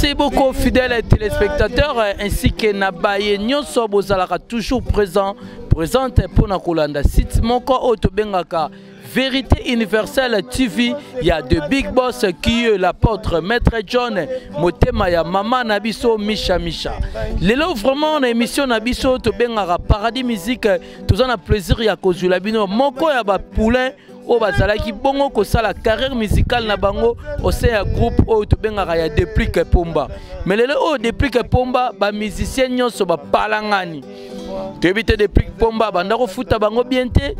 Merci beaucoup fidèles téléspectateurs ainsi que na baye nyonso bozalaka toujours présent présente mpona kolanda site moko oyo tobengaka Vérité universelle TV, il y a de Big Boss qui est l'apôtre Maître John Motema ya Mama Nabiso Misha Misha. Lelo vraiment na émission Nabiso tobengaka Paradis Musique, toza na plaisir ya kozula bino moko ya ba poulain oyo bazalaki bongo kosala carrière musicale na bango au sein ya groupe oyo tobengaka ya Deplick Pomba. Mais lelo oyo Deplick Pomba ba musiciens nyonso bapalangani. Toyebi te Deplick Pomba banda kofuta bango bien te,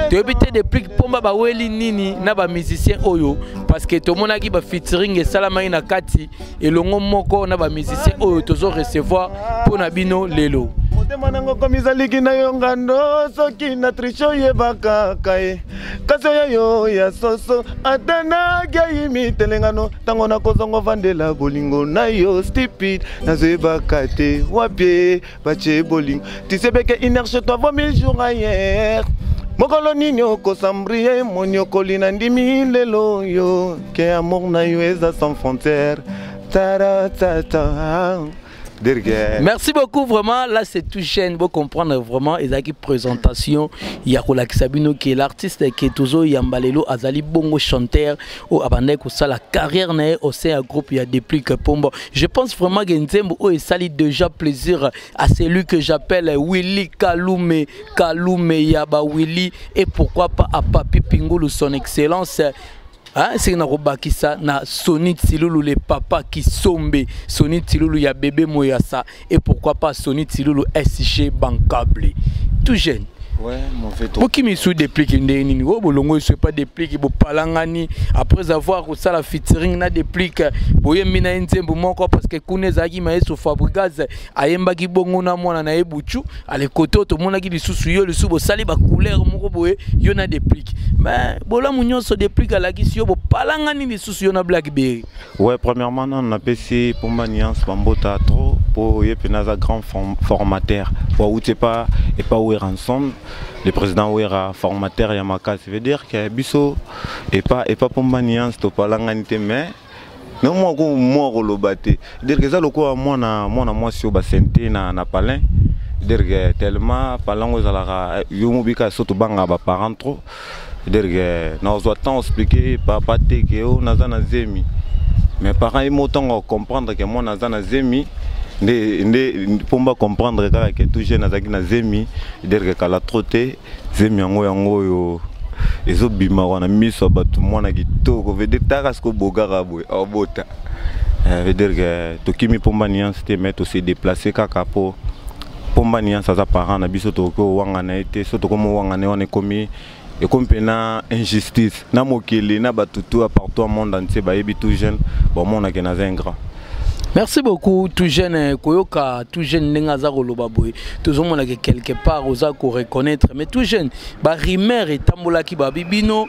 toyebi te Deplick Pomba baweli nini na ba musiciens oyo, parce que tomonaki ba featuring esalamaki na kati elongo moko na ba musiciens oyo tozo recevoir mpo na bino lelo. Motema nango komi ezaliki na yo ngando, soki na triche oyebaka kaye kasi oyo yo ya soso ata nakei mitelengano ntango nakozongo vandela bolingo na yo stupide nazoyebaka te wapi batie bolingo tisebeke inerche toi vaut mille jours ailleurs mokolo nini okosambrie moniokoli na ndimi lelo yo ke amour na yo eza sans frontière taratata. Merci beaucoup vraiment, là c'est tout jeune, vous comprendre vraiment ezaki présentation ya kolakisa bino ke l'artiste ke tozo yambalelo azali bongo chanteur o abandaki kosala carrière na ye au sein ya groupe ya Deplick Pomba. Je pense vraiment que nzembo oyo esali déjà plaisir à celui que j'appelle Willy Kalume, Kalume ya ba Willy, et pourquoi pas à Papi Pingulu son excellence. Hein, c'est na kobakisa na Sony Tsilulu le papa Kisombe, Sony Tsilulu ya bébé Moyasa, et pourquoi pas Sony Tsilulu SG bancable. Tout jeune. Ouais, mon fait. Boki misu Deplick ndenge nini? Oh, bolongo c'est pas Deplick bo palangani après avoir kosala featuring na Deplick boyembi na nzembo moko parce que kuna ezalaki maestro Fabregas ayembaki bongo na mwana na ye Buchu ale koto tomonaki lisusu yo lisusu bosali ba couleur moko boye yo na Deplick. Mais bolamu nyonso Deplick alakisi yo bopalangani lisusu yo na Blackberry. Ouais, premièrement non napesi Pomba Nuance bambota trop po ye pena za grand formateur. Po outi pas et pas Wera ensemble. Le président Wera formateur ya makasi, ça veut dire que biso et pas Pomba Nuance to palangani te mais non moi ko moi ko lobate. Dire que ça loko moi na moi na moi sur ba sente na palin. Dire que tellement palango zalaka yo mobika surtout banga ba parents trop. Dire que na zo temps expliquer papa te que o naza na zemi. Mes parents ils m'ont comprendre que moi naza na zemi. Nde nde pomba comprendre kaka que tout jeune azaki na zemi, dire que kala trop te zemi yango yango yo ezobima wana miso ya bato mwana kitoko veut dire taka siko bogaka boye obota. Veut dire que tokimi Pomba Nuance te mais to se déplacer kaka po Pomba Nuance aza parent na biso tokoki kowanga na ye te, so tokomi kowanga na ye wana ekomi ekomi mpena injustice na mokili na bato tout à partout au monde entier bayebi tout jeune bamonake naza un grand. Merci beaucoup tout jeune koyoka tout jeune ndenge aza koloba boye tozomona ke quelque part oza ko reconnaître mais tout jeune ba rumeur etambolaki ba bibino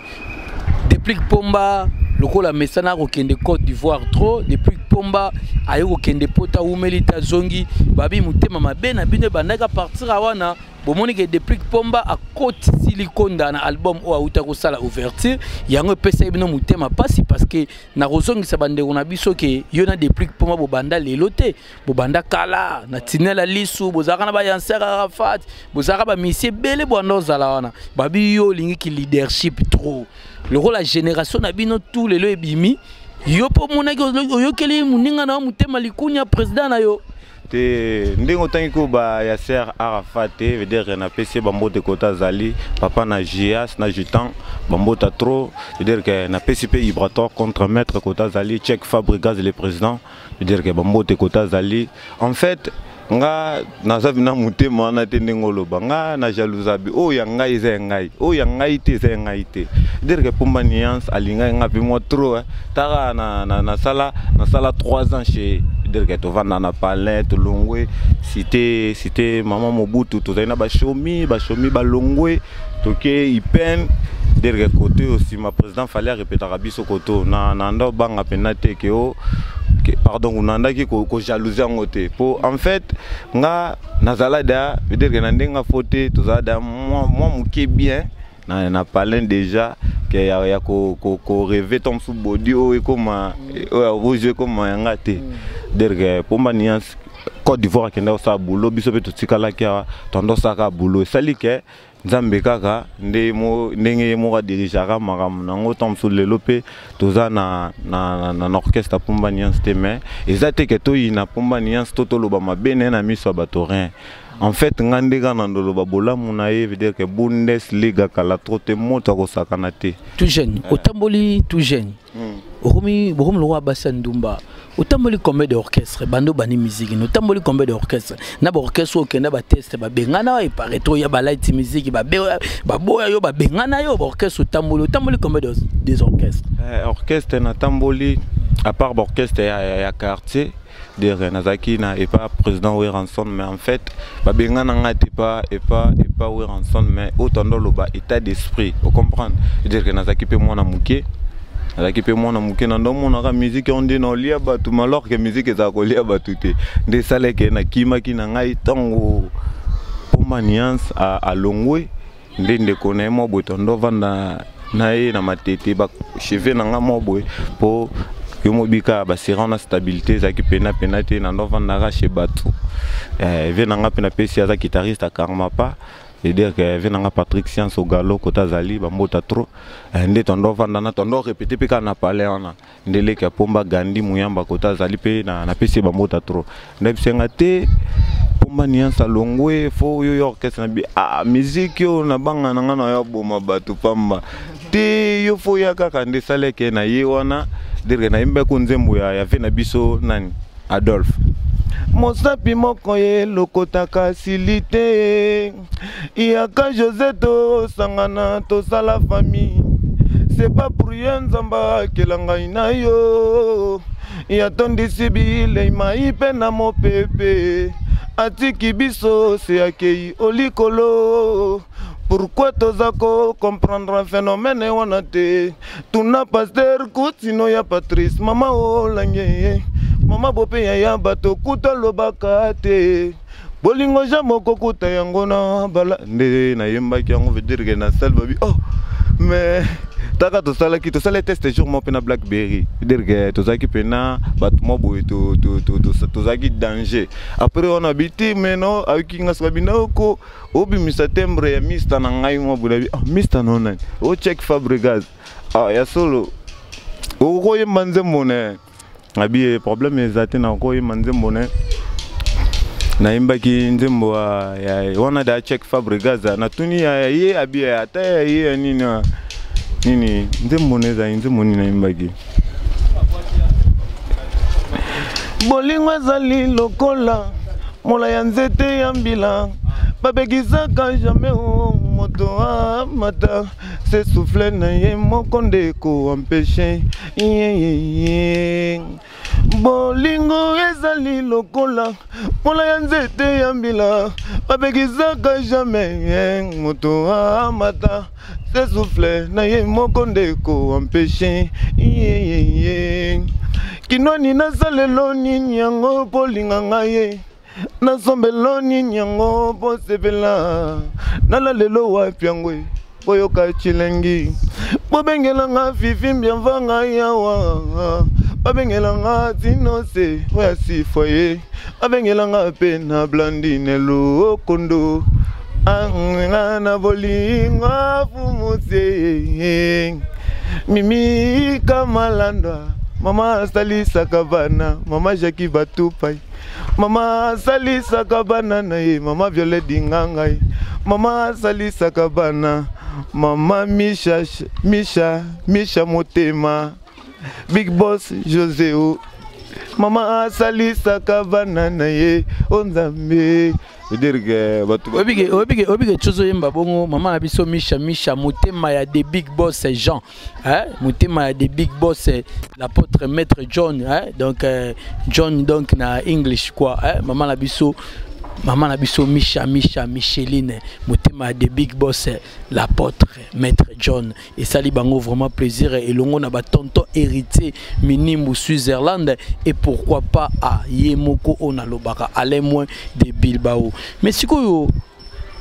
Deplick Pomba lokola mesana kokende Côte d'Ivoire trop Deplick Pomba aye kokende pota umeli ta zongi babi motema mabe na bino ebandaka partir awana bomoni ke Deplick Pomba akotisi likonda na album oyo auta kosala ouverture yango epesaki bino motema pasi parce que na kozongisa bandeko na biso ke yo na Deplick Pomba bobanda lelo te bobanda kala na tinela lisu bozalaka na ba Yasser Arafat bozalaka ba misie ebele bwanda ozala wana babi yo olingi ki leadership trop lokola génération na bino tout lelo ebimi yo mpo omonaki oyokeli moninga na yo motema likunya président na yo te ndenge otangi ko ba Yasser Arafat te veut dire na pesi bambote kota azali papa na Gias na Jutan bambota trop veut dire que na pesi pe Ibrator contre maître kota azali Cheikh Fabregas le président veut dire que bambote kota azali en fait nga naza na motema wana te ndenge oloba nga na jalousabi oyo ya ngai eza ya ngai oyo ya ngai te eza ya ngai te dire que Pomba Nuance alingaki nga mpe mwa trop taka nasala 3 ans chez dire que tovanda na palais tolongwe cité cité mama Mobutu tozali na bashomi bashomi balongwe toke ipen dire que côté aussi ma président fallait répétaka biso koto na nda obanga mpena te ke o pardon nandaki ko jalouser yango te po en fait nga nazala da veut dire que na ndenge fo te tozala da mwa moke bien na palin déjà ke ya ko rêver to mosusu bodi oyo ekoma oyo ya rouge ekoma yanga te. Dire que Pomba Nuance Côte d'Ivoire akenda kosala boulot, biso mpe totikalaki awa, tondo osalaka boulot. Esali ke Nzambe kaka nde ndenge ye moko adirigeaka makambo nango. Ntango mosusu lelo mpe toza na orchestre ya Pomba Nuance te, mais eza te ke toyina Pomba Nuance to toloba mabe na ye na miso ya bato, rien. En fait, nga nde kaka na ndoloba bolamu na ye, veut dire que Bundesliga kala trop te, moto akosakana te. Tout jeune otamboli, tout jeune okomi, bokomi lokola basi ya ndumba. Otamboli combien d'orchestre bando bani musique? Otamboli combien d'orchestre? Na baorchestre oyo okenda bateste, babengana yo, epare to ya balight musique, baboya yo, babengana yo. Baorchestre otamboli, otamboli combien des orchestres? Orchestre natamboli, à part baorchestre ya quartier, dire nazalaki na epa président Werrason, mais en fait babengana nga te epa Werrason. Mais oyo tondo oloba état d'esprit, ocomprendre, dire que nazalaki mpe mwana moke, nazalaki mpe mwana moke, na ndomonaka musique oyo nde na olia bato, mais alors que musique ezala kolia bato te. Nde esalaki nakimaki na ngai. Ntango Pomba Nuance alongwe, nde ndeko na ye mwa boye tondo ovanda na ye na Matete, bacheve na nga mwa boye, mpo yo mobika basera na stabilité ezalaki pena pena te. Na ndo ovandaka chez bato. Ve na nga mpe napesi, aza guitariste akarma pa, c'est-à-dire que ve na nga Patrick Science Ogalo, kota azali bambota trop. Nde tondo ovanda na tondo répété mpe kaka na palais wana, nde leki ya Pomba, Gandi Muyamba, kota azali mpe napesi ye bambota trop. Ndabisenga te Pomba Nuance alongwe, fo oyo yo orchestre na bi ah, musique oyo nabanga na nga na yo aboma bato pamba te, yo fo ya kaka. Nde esaleke na ye wana, dire nayembaki nzembo ya ve na biso nani, Adolphe. Mosapi moko ye lokotaka sili te, yaka José, tosangana, tosala famille. C'est pas pour rien Nzambe akela ngai na yo, yatondisi bilei, mai mpe na mopepe, atiki biso se akei olikolo. Pourquoi toza kocomprendre phénomène wana te? Tuna pasteur Kutino ya Patrice, mama Olange, mama Bope, yaya bato kuta alobaka te. Bolingo ja moko kuta yango na bala nde nayembaki yango, veut dire que na salle babi oh, mais taka tosalaki, tosali test jour moko mpe na Blackberry, dire que tozalaki mpena bato mwa boye, tozalaki danger. Après wana abi te, mais no ayoki nga soki abi naoko obimisa timbre ya mista na ngai mwa boye, abi ah, mista no nani, ocheck Fabregas, ah, ya solo okoyemba nzembo ne. Abi problème eza te, nakoyemba nzembo ne. Nayembaki nzembo ya wana da check Fabregas, natuni ya ye, abi ata ya ye ya nini nini, nzembo ne ezali nzembo nini nayembaki. Bolingo ezali lokola mola ya nzete ya mbila, babekisaka jamais o moto amata, se souffle na ye moko nde koempêche. Bolingo ezali lokola mola ya nzete ya mbila, babekisaka jamais moto amata, se souffle na ye moko nde koempêche. Kinwani nasalelo nini yango mpo linga ngai ye, nasombelo nini yango mpo sepela, nala lelo wapi yango e boyoka chilengi, bobengelanga Fifi Mbiamva, ngai awa babengelanga Tinose oyo asi foye, babengelanga mpe na Blandine Lokondo, anga na bolingo afumuse Mimi Kamalandwa, mama asalisaka bana, mama Jaki Batupai, mama asalisaka bana na ye, mama Violet Dingangai, mama asalisaka bana, mama Misha, Misha, Misha Motema, Big Boss José o, mama asalisaka bana na ye o Nzambe, dire que bato Oyebike tozoyemba bongo mama na biso Misha, Misha Motema ya the Big Boss Jean, hein? Motema ya the Big Boss, l'apôtre Maître John, hein? Donc John, donc na English quoi, hein? Mama na biso, mama na biso Misha, Misha Micheline Motema ya the Big Boss, l'apôtre Maître John, esali bango vraiment plaisir elongo na batonton Héritier Minimbu Switzerland et pourquoi pas à ye moko oyo nalobaka, Alain Moins de Bilbao. Mais sikoyo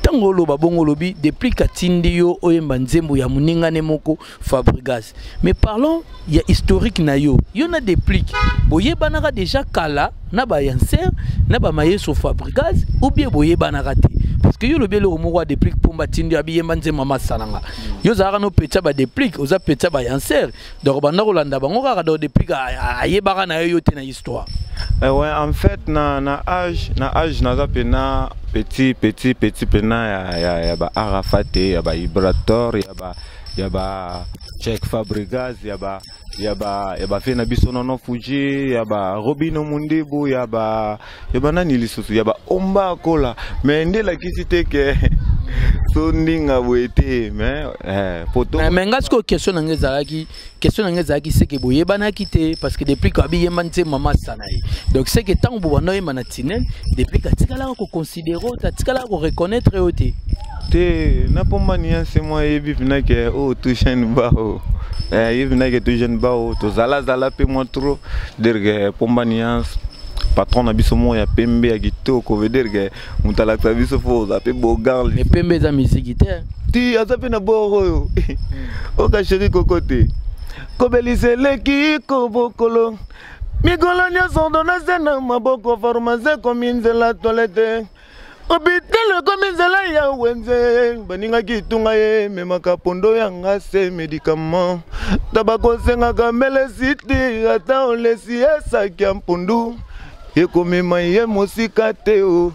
Ntango oloba bongo, olobi Deplick atindi yo oyemba nzembo ya moningane moko Fabregas. Mais parlons ya historique na yo. Yo na Deplick boyebanaka déjà kala na bayanser na bamayeso Fabregas, ou bien boyebanaka te? Parce que yo olobi eloko moko ya Deplick Pomba atindi yo abiyemba nzembo masalanga. Yo ozalaka no petit ba Deplick, oza petit bayanser, donc banda kolanda bango kaka. Donc Deplick ayebaka na yo yo te na histoire? Eh ouais, en fait, na âge naza pena petit petit petit pena ya ba Arafat, ya ba Ibrator, ya ba Cheikh Fabregas, ya ba fe na biso Nono Fuji, ya ba Robino Mundibu, ya ba nani lisusu, ya ba Omba Kola. Mais nde lakisi te ke so ndinga boye te, mais poto. Mais nga sikoyo, question na nga ezalaki seke boyebanaki te, parce que depuis ko abiyemba nzembo mama na ye, donc seke ntango bobanda oyemba na tinel, depuis atikalaka koconsidérer yo te, atikalaka koreconnaître yo te? Te, na Pomba Nuance mwa ayebi mpena ke oyo tout jeune bao, ayebi mpena ke tout jeune bao tozalazala mpe mwa trop dire ke Pomba Nuance, patron na biso moko ya pembe ya kitoko, veut dire ke moto alakisa biso fo oza mpe bogar. Mais pembe eza misiki te. Ti aza mpe na bord oyo oka chéri koko te kobelisa eleki kobokolo mikolo nyonso, ordonnance na maboko, pharmacie ekomi nzela, toilette, hôpital ekomi nzela ya wenze. Baningaki etunga ye ememaka pondo yanga se médicament ta bakosengaka melesi te, ata olesi esaki ya mpondu ekomema ye mosika te. O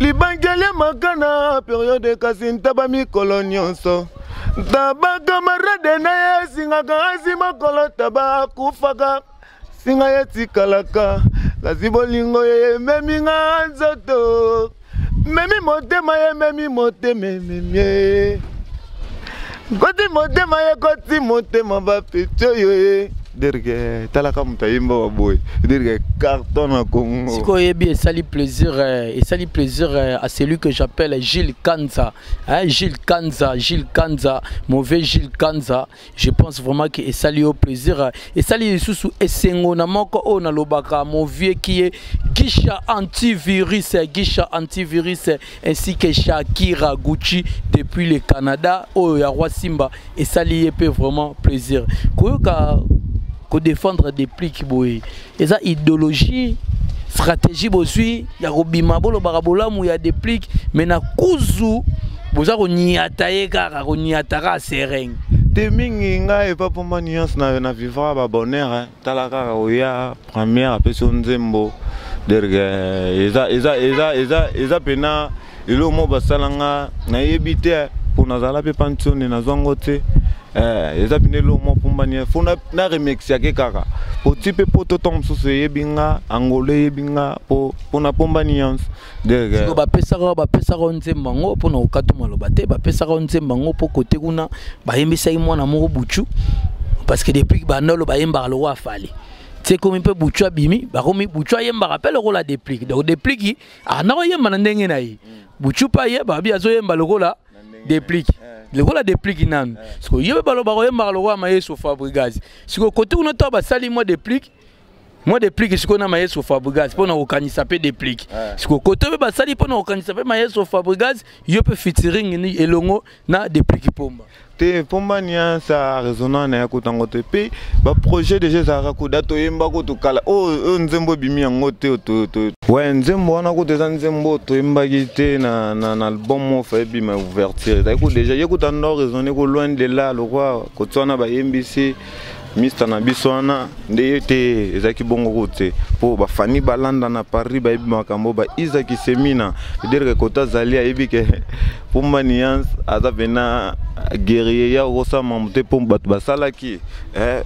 libanki eliamaka na période, kasi ntaba mikolo nyonso, ntaba camarade na ye esingaka asi mokolo taba akufaka, singa ye tikalaka. Kasi bolingo ye ememi nga nzoto, memi motema ye, memi motema, ememi ye koti motema ye, koti motema bapeti oyo ye derke. Talaka moto ayemba baboye derke carton na Congo. Sikoyo oyebi, esali plaisir, esali plaisir à celui que j'appelle Gilles Kanza, hein, Gilles Kanza, Gilles Kanza, mauvais Gilles Kanza. Je pense vraiment que esali yo plaisir, esali lisusu esengo na moko oyo nalobaka, mon vieux qui est Guicha Antivirus, Guicha Antivirus, ainsi que Shakira Gucci depuis le Canada, oyo ya Roi Simba. Esali ye mpe vraiment plaisir koyoka kodéfendre Deplick boye. Eza idéologie, stratégie bozwi ya kobima bolobaka bolamu ya Deplick, mais na kuzu boza koniata ye kaka, koniata kaka sereng. Te, mingi ngai epa Pomba Nuance na vivra babonheur. Tala kaka oya première apesi yo nzembo derke eza pena eloko moko basalanga, nayebi te mpo nazala mpe pa ntione nazwango te. Eza pene eloko moko Pomba Nuance fo na remerciake kaka po ti mpe poto ntango mosusu eyebi nga, Angola eyebi nga mpona Pomba Nuance. Siko bapesaka nzembo yango mpona kokata maloba te, bapesaka nzembo yango mpo kote kuna bayembisaki mwana moko Buchu, parce que depuis bandolo bayembaka lokola Fally ti ekomi mpe Buchu abimi, bakomi Buchu ayembaka mpe lokola Deplick. Donc Deplick anda koyemba na ndenge na ye, Buchu mpe ayeba abi azoyemba lokola Deplick, lokola Deplick nanu. Siko ye mpe baloba koyembaka lokola Mayeso Fabregas. Siko kote kuna to basali mwa Deplick, mwa Deplick sikoyo na Mayeso Fabregas mpona kokanisa mpe Deplick. Sikoyo kote mpe basali mpona kokanisa mpe Mayeso Fabregas, yo mpe featuring ni elongo na Deplick Pomba. Te, Pomba Nuance raisonnant na ya kotango te mpe baprojet déjà ezalaka kuda toyemba kutu kala. Oyo nzembo ebimi yango te. We nzembo wana kutu eza nzembo toyembaki te na album moko fa ebima ouverture, ezalaki ku déjà ye kuta ndo raisonne ko loin de là lokwa kotia wana bayembisi mista na biso wana nde ye te. Ezalaki bongo ku te mpo bafani balanda na Paris bayebi makambo baizaki semina dire ke kota azali ayebi ke Pomba Nuance aza pena guerrier ya okosala mambo te mpo bato basalaki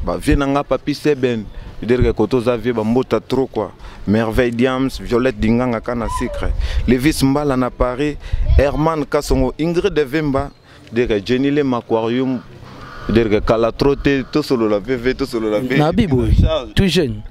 bavie na nga Papi Seben dire ke koto oza vie bambota trop quoi. Merveille Diams, Violette Dinganga kana Sucre, Levis Mbala na Paris, Herman Kasongo, Ingrid Vemba dire ke Jenny Le Aquarium dire ke kala trop te tosolola mpe tosolola mpe. Na biboye tout jeune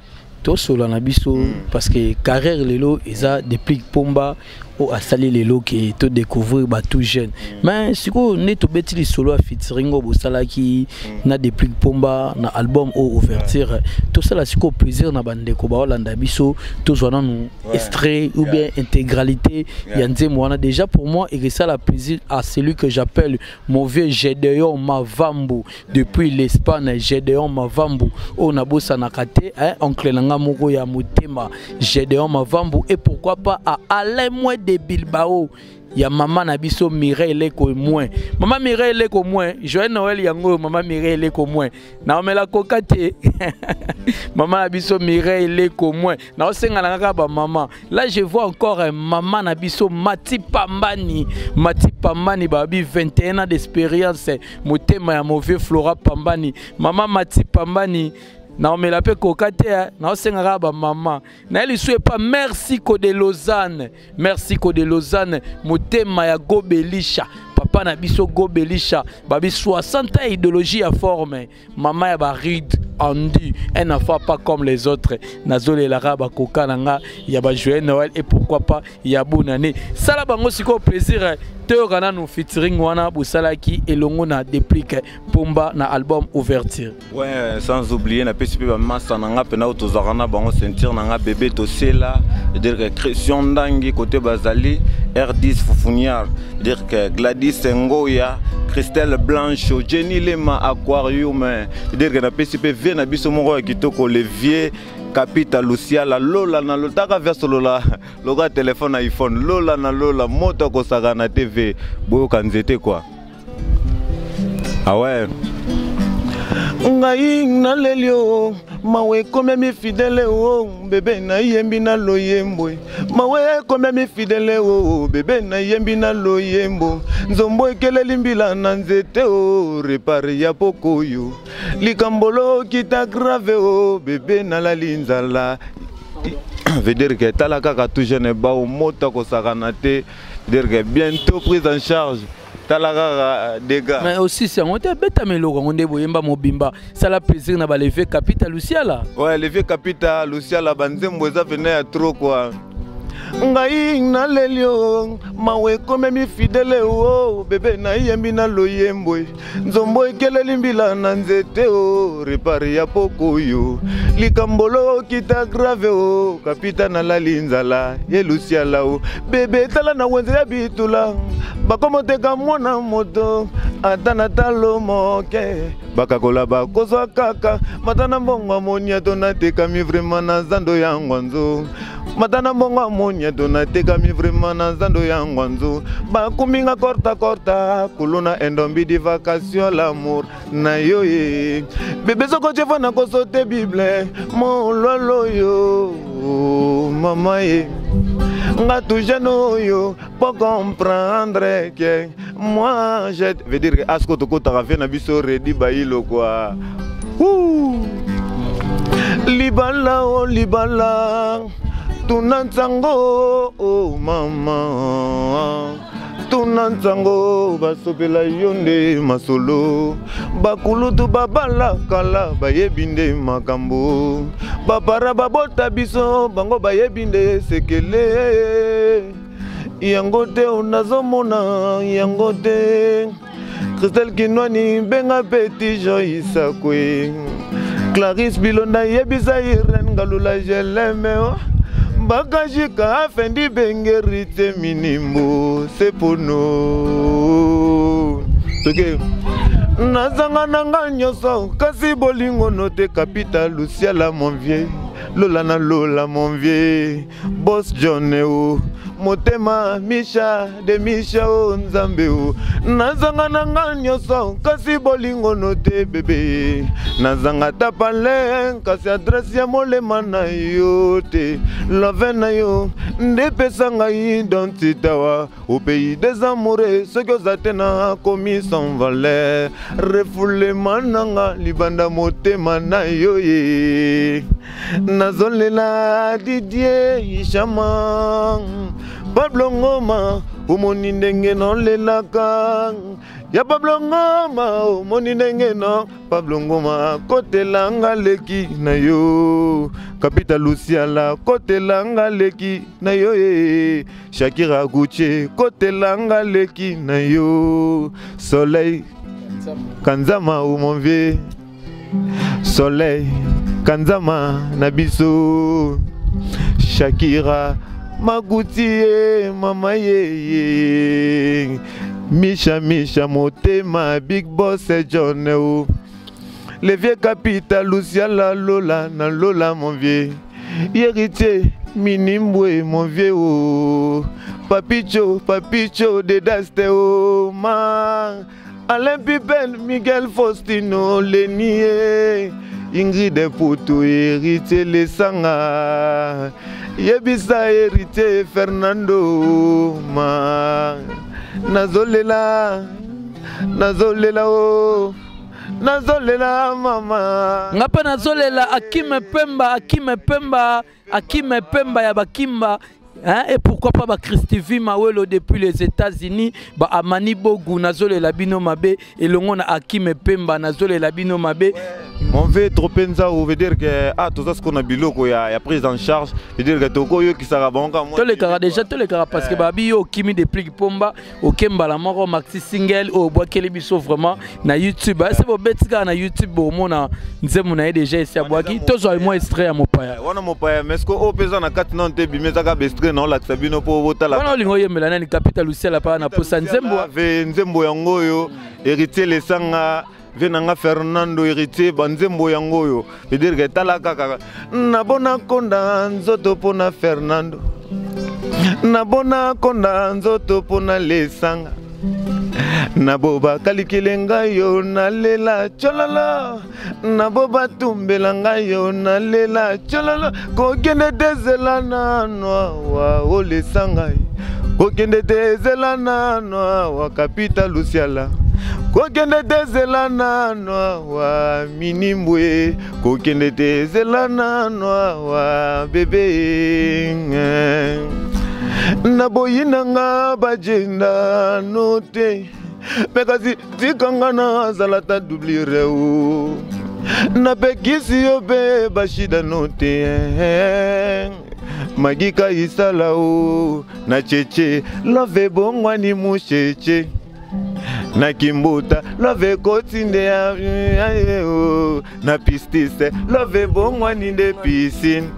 tosolola na biso, parce que carrière lelo eza Deplick Pomba. Oyo asali lelo ke todécouvrir batout jeune. Mais sikoyo nde tobeti lisolo ya featuring oyo bosalaki na Deplick Pomba na album oyo Ouverture. Tosala sikoyo plaisir na bandeko baolanda biso, tozwa nanu extrait ou bien intégralité ya nzembo wana. Déjà, pour moi, ekesala plaisir à celui que j'appelle mon vieux Gédéon Mavambu depuis l'Espagne. Gédéon Mavambu oyo nabosanaka te, hein, oncle na nga moko ya motema, Gédéon Mavambu. Et pourquoi pas à Alain Moué de Bilbao, ya mama na biso Mireille Leko moins, mama Mireille Leko moins. Joyeux Noël yango, mama Mireille Leko moins. Naomela koka te, mama na biso Mireille Leko moins. Naosenga na kaka bamama. Là, je vois encore un mama na biso Mati Pambani, Mati Pambani, babi 21 ans d'expérience, motema ya mauvais Flora Pambani, mama Mati Pambani. Naomela mpe koka te, naosenga kaka bamama. Naye lisu epa Merci de Lausanne, Merci de Lausanne, motema ya Gobelisha, papa na biso Gobelisha, babi 60 ans, idéologie ya forme, mama ya baride Andy, un enfant pas comme les autres. Nazolelaka bakoka na nga ya bajoyeux Noël et pourquoi pas ya bonne année. Sala bango sikoyo plaisir, toyoka nanu featuring wana bosalaki elongo na Deplick Pomba na album Ouverture. Ouais, sans oublier napesi mpe bamasa na nga mpena oyo tozalaka na bango, ceinture na nga bébé tosela, dire que Christian Ndangi côté bazali R10 Fufuniar, dire que Gladys Ngoya, Christelle Blanche, Jenny Lema Aquarium, dire que napesi mpe vie na biso moko ya kitoko, le vieux Kapita Luciala Lola na lotaka verso lola loka téléphone iPhone lola na lola moto akosaka na TV boyoka nzete quoi. Ah ouais, ngai naleli o mawe ekomemi fidèle o bebe nayembi na loyembo, mawe ekomemi fidèle o bebe nayembi na loyembo, nzombo ekeleli mbila na nzete o repare ya pokoyo, likambo lokita grave o bebe nalali nzala, veut dire que tala kaka tout jeune bao moto akosakana te, dire que bientôt prise en charge, tala kaka dégâts. Mais aussi yango te, betama eloko yango nde boyemba mobimba. Sala plaisir na baleve Kapita Luciala. Ouais, leve Kapita Luciala, banzembo eza pene ya trop quoi. Ngai naleli o mawe ekomemi fidèle o bebe nayembi na loyembo, nzombo ekeleli mbila na nzete o repare ya pokoyo, likambo lokita grave o kapita nalali nzala ye Lusiala o bebe tala na wenze ya bitula bakomoteka mwana moto ata na talo moke bakakola bakozwa kaka mata na mbongo amoniato natekami vraiment na zando ya ngwanzo, mata na mbongo amoniato natekami vraiment na zando ya ngwanzo, bakuminga korta korta kuluna endombi di vacation l'amour na yo ye bebe soko tiefa na kosote bible molwalo oyo mama ye nga tout jeune oyo pour comprendre que moi je veut dire que asko tokotaka vie na biso redi bayilo quoi. Ouh. Libala o libala tuna ntango o mama tuna ntango basopela yo nde masolo, bakulutu babala kala bayebi nde makambo, bapara babota biso bango bayebi nde sekele yango te nazomona yango te. Christelle Kinwani benga petit Jean Isakwe, Clarisse Bilonda yebisa Irene Ngalula jeleme o bakajika afendi bengeri te minimbo sepono toke nazanga na nga nyonso kasi bolingo no te. Kapita Luciala mon vieux lola na lola mon vieux boss John o motema Misha de Misha o nzambe o nazanga na nga nyonso kasi bolingo no te bebe nazanga ta pale kasi adresse ya molema na yo te love na yo nde epesa ngai identité wa au pays des amoureux soki oza te na komi sans valeur refoulement nanga libanda motema na yo ye nazolela Didier Ishama. Pablo Ngoma omoni ndenge nolelaka ya Pablo Ngoma omoni ndenge no Pablo Ngoma kotelanga leki na yo Kapita Luciala kotelanga leki na yo ye Shakira Gucci kotelanga leki na yo Soleil Kanzama ou mon vieux Soleil Kanzama na biso Shakira Maguti ye mama ye Misha Misha motema Big Boss John o Le vieux capitaine Luciala Lola na Lola mon vieux Héritier Minimbwe mon vieux o Papicho Papicho de Daste o ma Alain Pipen Miguel Faustino Lenie Ingrid Poutou Héritier Lesanga Yebisa Héritier Fernando ma Nazolela Nazolela o Nazolela mama nga mpe nazolela Akime Pemba Akime Pemba Akime Pemba ya bakimba hein? Et pourquoi pas ba Christivie Mawelo depuis les États-Unis ba Amani Bogu nazolela bino mabe elongo na Akime Pemba nazolela bino mabe. On veut trop penza ou veut dire que ah tout ça ce qu'on a biloko ya ya prise en charge veut dire que toko yo kisaka bango ka tolekaka déjà tolekaka parce que babi yo okimi depuis Pomba okembala moko maxi single oyo obwakeli biso vraiment na YouTube ese bobeti kaka na YouTube bomona nzembo na ye déjà esi abwaki tozwa mwa extrait ya mopaya wana mopaya mais ce oyo mpe eza na kati nano te ebimi ezaka baextrait na olakisa bino mpo botala wana olingi oyembela nani Kapita Luciala paka na posa nzembo ve nzembo yango oyo Héritier Lesanga ve na nga Fernando Héritier banzembo yango oyo veut dire que tala kaka nabona konda nzoto mpona Fernando nabona konda nzoto mpona Lesanga nabo bakalikile ngai yo nalela tsololo nabo batumbela ngai yo nalela tsololo kokende te zela nano awa olesa ngai kokende te zela nano awa Kapita Luciala kokende te zela nano awa Minimbwe kokende te zela nano awa bebe naboyi na nga bajenda no te me kasi tika nga nazala ta doublure o napekisi yo mpe bashida no te magika isala o na cheche love ebongwani mucheche na kimbuta love ekoti nde ya na pistise love ebongwani nde piscine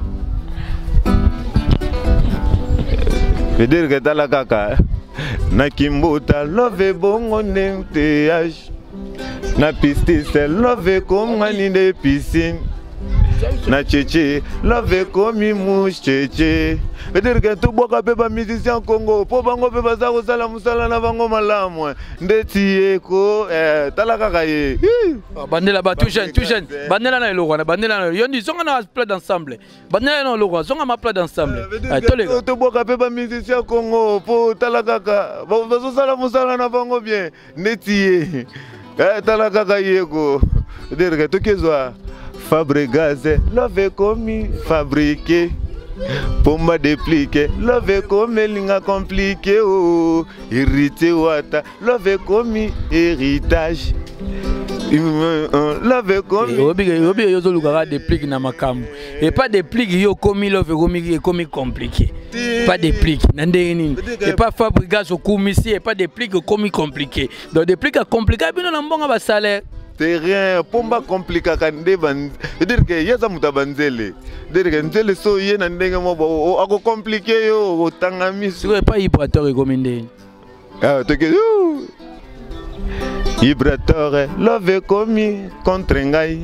veut dire que tala kaka na kimbuta love ebongo nde th na pistise love ekomwani nde piscine na cheche love ekomi mucheche veut dire que tobwaka mpe bamusicien Congo mpo bango mpe baza kosala mosala na bango malamu ndeti yeko tala kaka ye. Bandela ba tout jeune tout jeune bandela na eloko wana bandela na yo ndi zonga na plat d'ensemble bandela na eloko zonga ma plat d'ensemble. Tobwaka mpe bamusicien Congo mpo tala kaka bazosala mosala na bango bien ndeti ye tala kaka yeko veut dire que tokezwa Fabregas love ekomi fabriqué pomba déplique love ekomi elinga compliqué o héritier wata love ekomi héritage love ekomi oyebi yo ozolukaka déplique na makambo epa déplique yo okomi love ekomi compliqué pas déplique na ndenge nini epa Fabregas okumisi epa déplique ekomi compliqué donc déplique acompliqué bino na mbongo basalaire terrain pomba komplikaka nde c'est-à-dire que ye aza moto ya banzele c'est-à-dire que nzele so ye na ndenge moko akokomplike yo otanga miso sikoyo epa Ibrator ekomi ndenge toke Ibrator love ekomi contre ngai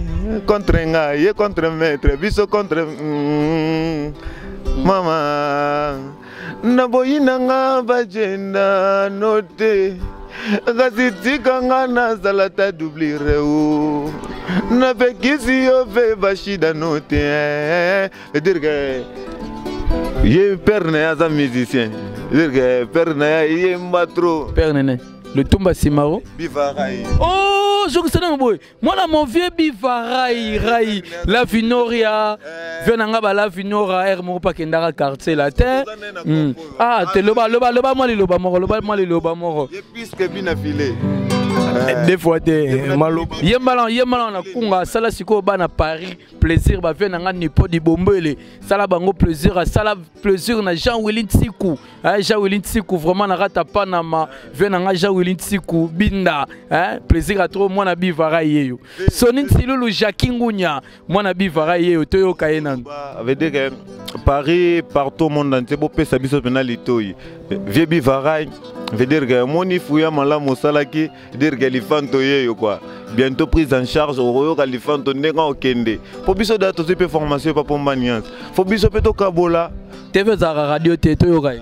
contre ngai ye contre maître biso contre mama naboyi na nga bajenda no te kasi tika nga nazala ta doublure o napekisi yo mpe bashida no te veut dire que ye père na ye aza musicien veut dire que père na ye yemba trop père nene Lutumba Simaro Bivarai. Oh. Ozongisa nano boye mwana mon vieux Biva rai rai la Vinoria, vieux na nga ba la Vinora r moko pa kendaka quartier la te. Ah te, loba loba loba mwa liloba moko, loba mwa liloba moko. Ye puisque bina filet. Deux fois te maloba. Ye mbala, ye mbala na kunga asala sikoyo bana Paris plaisir, ba vieux na nga nipo di bombele, sala bango plaisir, asala plaisir na Jean Willy Ntsiku. Hein, Jean Willy Ntsiku vraiment na rata Panama, vieux na nga Jean Willy Ntsiku binda, hein, plaisir à trop mwana Bivara yeyo. Soni Nsilulu Jackie Ngunya mwana Bivara yeyo, toyoka ye nanu. Veut dire que Paris partout au monde entier bopesa biso pena litoi vieux Bivara, veut dire que moni fuya malamu osalaki, dire que lifanto yeyo quoi, bientôt prise en charge okoyoka lifanto ndenge okende po biso da tozwi mpe formation epa Pomba Nuance, fo biso mpe tokabola. TV ezalaka radio te, toyoka ye.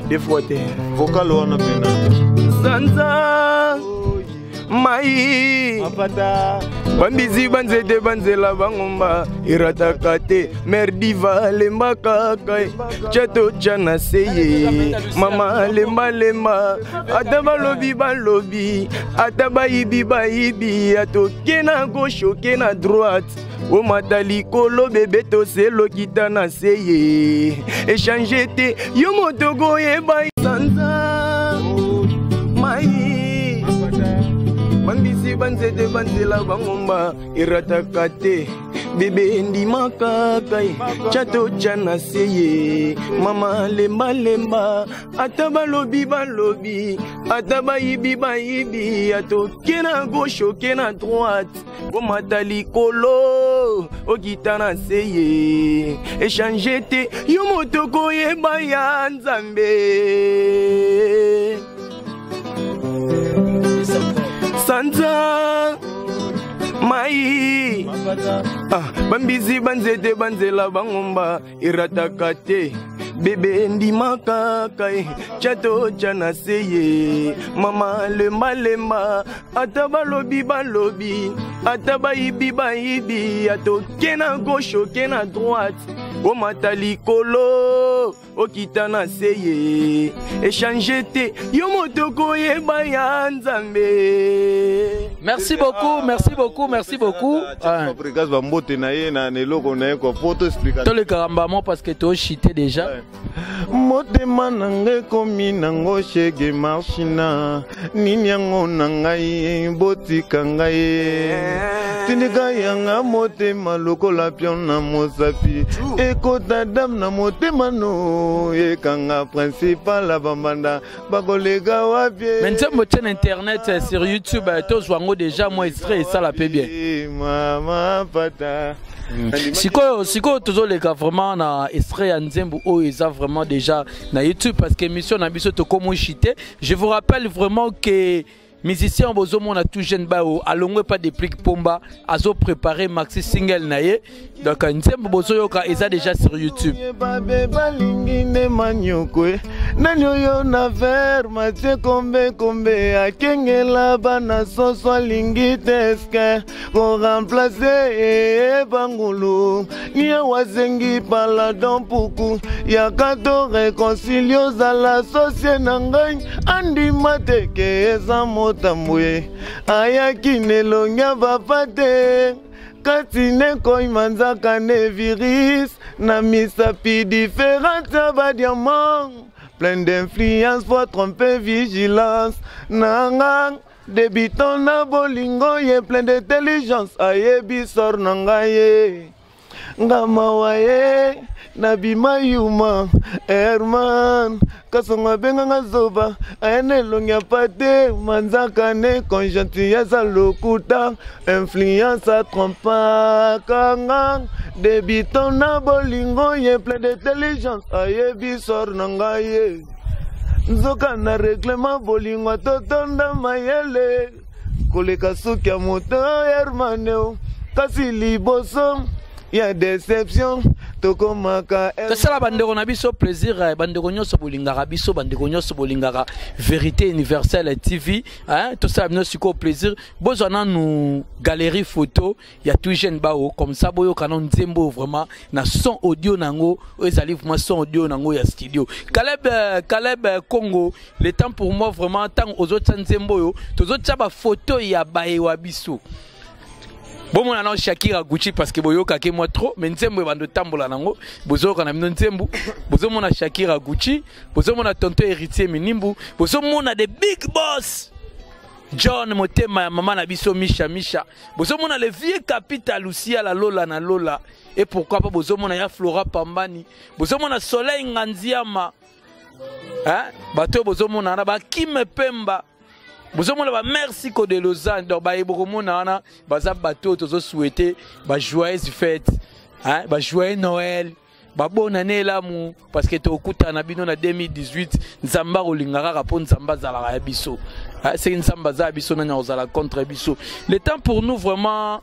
Deux fois te. Vocal wana pena. Sanza mai mapata bambizi banzete banzela bangomba erataka te, mer diva lemba kaka tya totya na se ye mama lembalemba, ata balobi balobi, ata bayibi bayibi, atoke na gauche oke na droite, omata likolo bebe toselokita na se ye échange te, yo moto koyeba. Sanza mai bambisi banzete banzela bangomba erataka te, bebe ndima kaka tya totya na se ye mama lembalemba, ata balobi balobi, ata bayibi bayibi, atoke na gauche oke na droite, komata likolo okita na se ye échange te, yo moto koyeba ya Nzambe. Sanza mai ah, bambizi banzete banzela bangomba erataka te, bebe ndima kaka tya totya na se ye mama lembalemba, ata balobi balobi, ata bayibi bayibi, atoke na gauche oke na droite, omata likolo okita na se ye échange te, yo moto koyeba ya Nzambe. Merci beaucoup, merci beaucoup, merci beaucoup. Fabregas bambote na ye na eloko na ye quoi, po toexplika. Tolekaka mbamo parce que toshite déjà. Motema na ngai ekomi nango shege marchina nini yango na ngai, botika ngai, tindika yanga motema lokola pion na mosapi, ekota dame na motema no ekanga principal ya bambanda bakoleka wapi? Mais nzembo tie na internet sur YouTube, tozwa yango déjà mwa extrait esala mpe bien. Mama pata. Sikoyo sikoyo tozoleka vraiment na extrait ya nzembo oyo eza vraiment déjà na YouTube, parce que émission na biso tokomi te. Je vous rappelle vraiment que musicien bozomona tout jeune bao alongwe pas Déplique Pomba azo préparer maxi single na ye, donc nzembo bozoyoka eza déjà sur YouTube. Babe balingi nde manyoko e. Nani oyo na ver matie kombe kombe akengela bana soso alingi te eske koremplace bangulu nia wazengi paladon puku yaka to réconcilie ozala sosie na ngai andima te ke eza motambo ye ayaki na elongi ya papa te kati nekoyima nzaka ne virus na misapi différente ya badiamant plein d'influence, faut tromper vigilance nanga débutant na bolingo ye plein d'intelligence ayebi sor na ngai ye nga mawa ye nabima yuma Herman Kasongo abenganga zoba aya na elongi ya pate manzaka ne congentillesse lokuta influence atrompaka nga débutant na bolingo ye plein d'intelligence ayebi sor na ngai ye nzoka na règlement bolingo atotonda mayele koleka suki ya moto Hermaneo kasi liboso ya déception. Tokomaka. Tosala bandeko na biso plaisir, bandeko nyonso bolingaka biso, bandeko nyonso bolingaka Vérité Universelle TV, hein. Tosala bino sikoyo plaisir, bozwa nanu galerie photo ya Tout Jeune Bao, comme ça boyoka na nzembo vraiment na son audio nango oyo ezali vraiment son audio nango ya studio. Caleb, Caleb, Congo, le temps pour moi vraiment, ntango ozotia nzembo oyo, tozotia bafoto ya bayewa biso. Bomona nao Shakira Gucci, parce que boyokaki mwa trop, mais nzembo ebanda otambola nango, bozoyoka na bino nzembo. Bozomona Shakira Gucci, bozomona tonton Héritier Minimbu, bozomona the big boss John Motema ya mama na biso Misha Misha, bozomona le vieux Capita Lucia la Lola na Lola, et pourquoi pas bozomona ya Flora Pambani, bozomona Soleil Nganziama, hein. Bato oyo bozomona wana, bakime Pemba, bozomona bamerci de Lausanne. Donc baye bokomona wana baza bato oyo tozosouhaite bajoyeuse fête, hein, bajoyeux Noël, babonne année elamu, parce que tokutana na bino na 2018. Nzambe akolinga kaka, mpo Nzambe azalaka ya biso. Soki Nzambe aza ya biso, nani akozala contre biso? Le temps pour nous vraiment,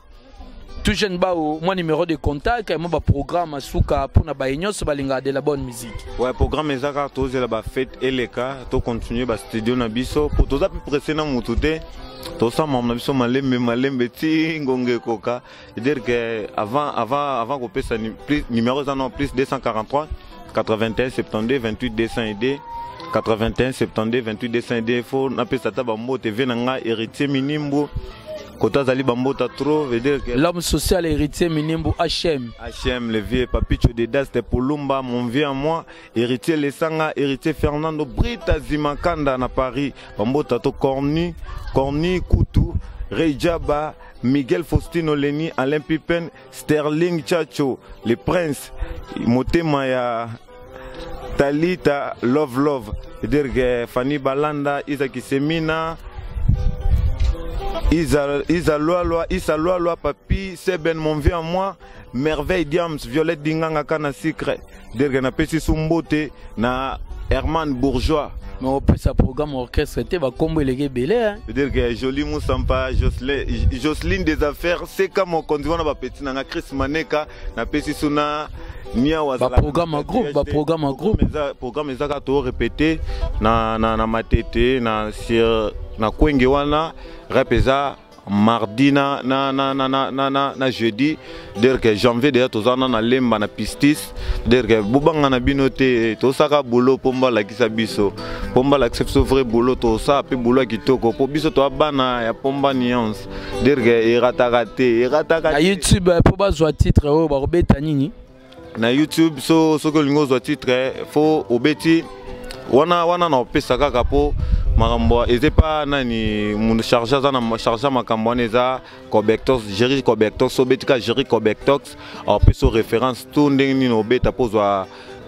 Tout Jeune Bao, moi numéro de contact, moi baprogramme asuka mpona baye nyonso balingaka de la bonne musique. Ouais, programme eza kaka tozela bafete eleka, tocontinue bastudio na biso, po toza mpe pressé na motu te. Tosala makambo na biso malembe malembe ti ngonga ekoka. C'est-à-dire que avant kopesa plus, numéro eza no plus 243 81 72 28 202, 81 72 28 202. Fo napesa ata bambote ve na nga Héritier Minimbu, kota azali, bambota trop, veut dire que L'homme social Héritier Minimbu HM. HM, le vieux Papicho de Daste Polumba, mon vieux à moi, Héritier Lesanga, Héritier Fernando Brita Zimakanda na Paris, bambota to Cornu Cornu Kutu, Ray Jaba, Miguel Faustino Leni, Alain Pipen, Sterling Chacho, le prince Motema ya Talita Love Love, c'est-à-dire que Fanny Balanda, Isa Kisemina, Isa, Isa Lualua, Isa Lualua, Papi, Seben, mon vieux à moi, Merveille Diams, Violette Dinganga Kana Secret, dire que napesi Sumbote, na Herman Bourgeois. Mais opesa programme orchestre te, bakombo eleki ebele, hein. C'est-à-dire que Jolie Moussampa, Jocelyne des affaires, Seka Mokonzi wana bapeti nanga Chris Maneka, napesi suna Niawa. Baprogramme en groupe, baprogramme en groupe. Programme eza kaka torépété na Matete, na sur na Kwenge wana. Rep eza mardi na jeudi, dire que janvier déjà toza na Lemba na Pistis. Dire que bobanga na bino te, tosaka boulot mpo balakisa biso, mpo balakisa biso vrai boulot. Tosala mpe boulot ya kitoko mpo biso toa bana ya Pomba Nuance. Dire que erataka te, erataka Na te. YouTube, mpo bazwa titre oyo, bakobeta nini? Na YouTube, so soki olingi ozwa titre, fo obeti wana wana na opesa kaka, mpo makambo eza epa nani mundu charge, aza na charge ya makambo wana, eza Cobectox, Jerry Cobectox. Obeti kaka Jerry Cobectox, apesa référence tout ndenge nini obeta mpo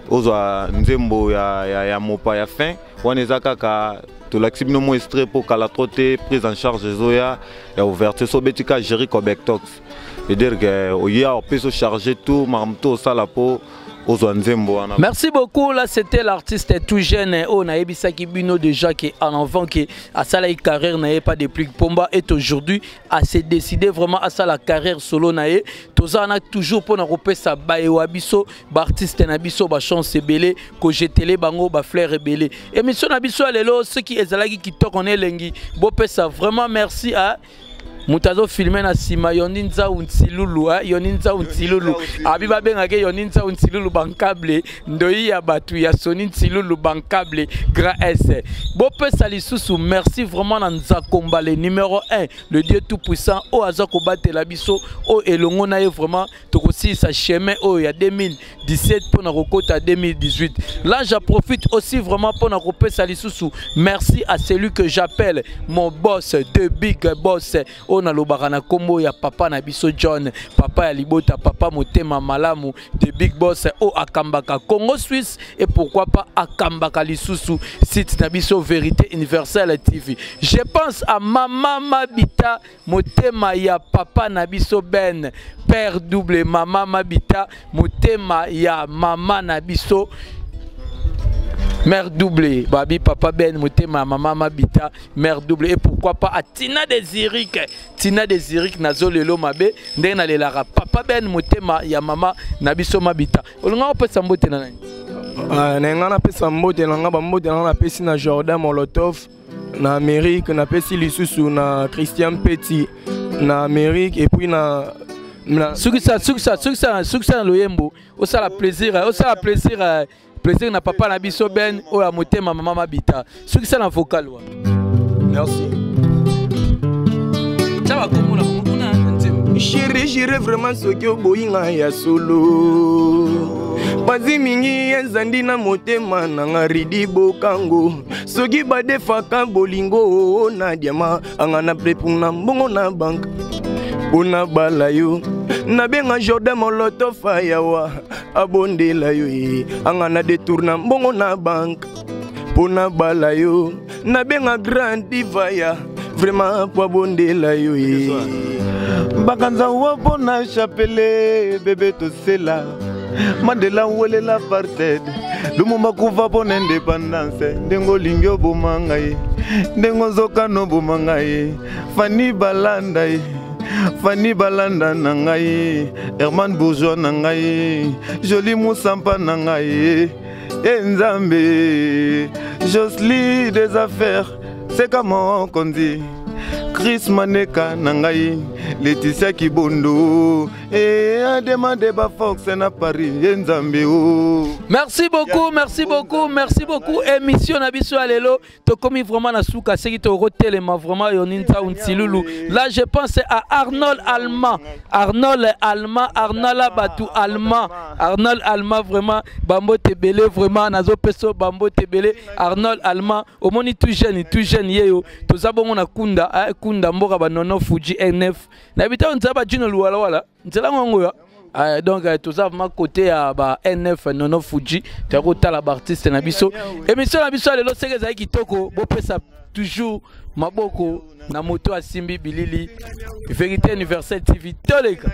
ozwa nzembo ya mopa ya fin wana. Eza kaka tolakisi bino mo extrait mpo kala trop te, prise en charge ezoya ya ouverture. So obeti kaka Jerry Cobectox, c'est-à-dire que oya opesa charge tout makambo to osala mpo ozwa nzembo wana. Merci beaucoup. Là, c'était l'artiste Tout Jeune. Oh, nayebisaki bino déjà que en avant que asala carrière n'avait pas de plus Pomba est aujourd'hui à se décider vraiment à ça la carrière solo nae. Tozana toujours pour na repesa baewa biso, ba artiste na biso ba chance ebele, ko jetele bango ba fleur ebele. Émission na biso lelo, ce qui ezalaki kitoko on elengi. Bopesa vraiment merci à moto azofilme na nsima, Yoni Nzau Ntilulu, Yoni Nzau Ntilulu, abi babengaki Yoni Nzau Ntilulu, bankable ndoi ya bato ya Soni Ntilulu, bankable grand S. Bopesa lisusu merci vraiment na Nzakomba le numéro 1, le Dieu tout puissant oyo aza kobatela biso, oyo elongo na ye vraiment tokosilisa chemin oyo ya 2017 mpona kokota 2018. Là, j'en profite aussi vraiment mpona kopesa lisusu merci à celui que j'appelle mon boss de big boss, oyo nalobaka na nkombo ya papa na biso John, papa ya libota, papa motema malamu de big boss, oyo akambaka Congo Suisse et pourquoi pas akambaka lisusu site na biso Vérité Universelle TV. Je pense à mama Mabita motema ya papa na biso Ben père double, mama Mabita motema ya mama na biso. Mère double babi papa Ben motema ya mama Mabita, mère double. Et pourquoi pas à Tina Desirik, Tina Desirik nazo lelo mabe ndenge nalelaka papa Ben motema ya mama na biso Mabita. Olonga opesa mbote na nani? Na nga napesa mbote na nga, bambote na nga napesi na Jordan Molotov na Amérique, napesi lisusu na Christian Petit na Amérique, et puis na Sukisa, sukisa, sukisa, sukisa na loyembo, osala plaisir, osala plaisir, plaisir na papa na biso Ben oyo ya motema mama Mabita. Sukisa na vocal wa. Merci. Tia bakombo na bango kuna na nzembo. Chéri, chéri, vraiment soki oboyi nga ya solo, bazi mingi ezandi na motema na nga. Ridi bokango, soki badefaka bolingo na diama, anga na prepuna mbongo na banque mpona bala yo. Nabenga Jordan Molotov ayawa abondela yo ye, anga na detourna mbongo na banque mpona bala yo. Nabenga Grand Divaya vraiment po abondela yo ye. Bakanza wa mpona chapele bebe, tosela Mandela welela apartheid, Lumumba kufa mpona indépendance. Ndenge olingi oboma ngai, ndenge ozokana oboma ngai. Fani balanda ye, Fani balanda na ngai, Herman Bourgeois na ngai, Joli Musampa na ngai e Nzambe, Josli des affaires, Seka mokonzi, Chris Maneka na ngai, Leticia Kibondo e ademande bafox na Paris ye Nzambe o. Merci beaucoup, merci beaucoup, merci beaucoup. Émission na biso ya lelo, tokomi vraiment na suka. Seki tokotelema vraiment yoni nzau ntilulu. Là, je pense à Arnold Allemand, Arnold Allemand, Arnold Batu Allemand, Arnold Allemand, vraiment bambote ebele, vraiment nazopesa bambote ebele. Arnold Allemand, omoni tout jeune, tout jeune yeyo. Toza bongo na Kunda, Kunda mboka banono Fuji N9. Nayebi te nzela bajino luwala wala nzela ngongo ya. Donc toza vraiment côté ya ba N9 nono Fuji. Toya kotala baartiste na biso. Émission na biso ya lelo seke ezali kitoko. Bopesa toujours maboko na moto asimbi bilili. Vérité Universelle TV, toleka.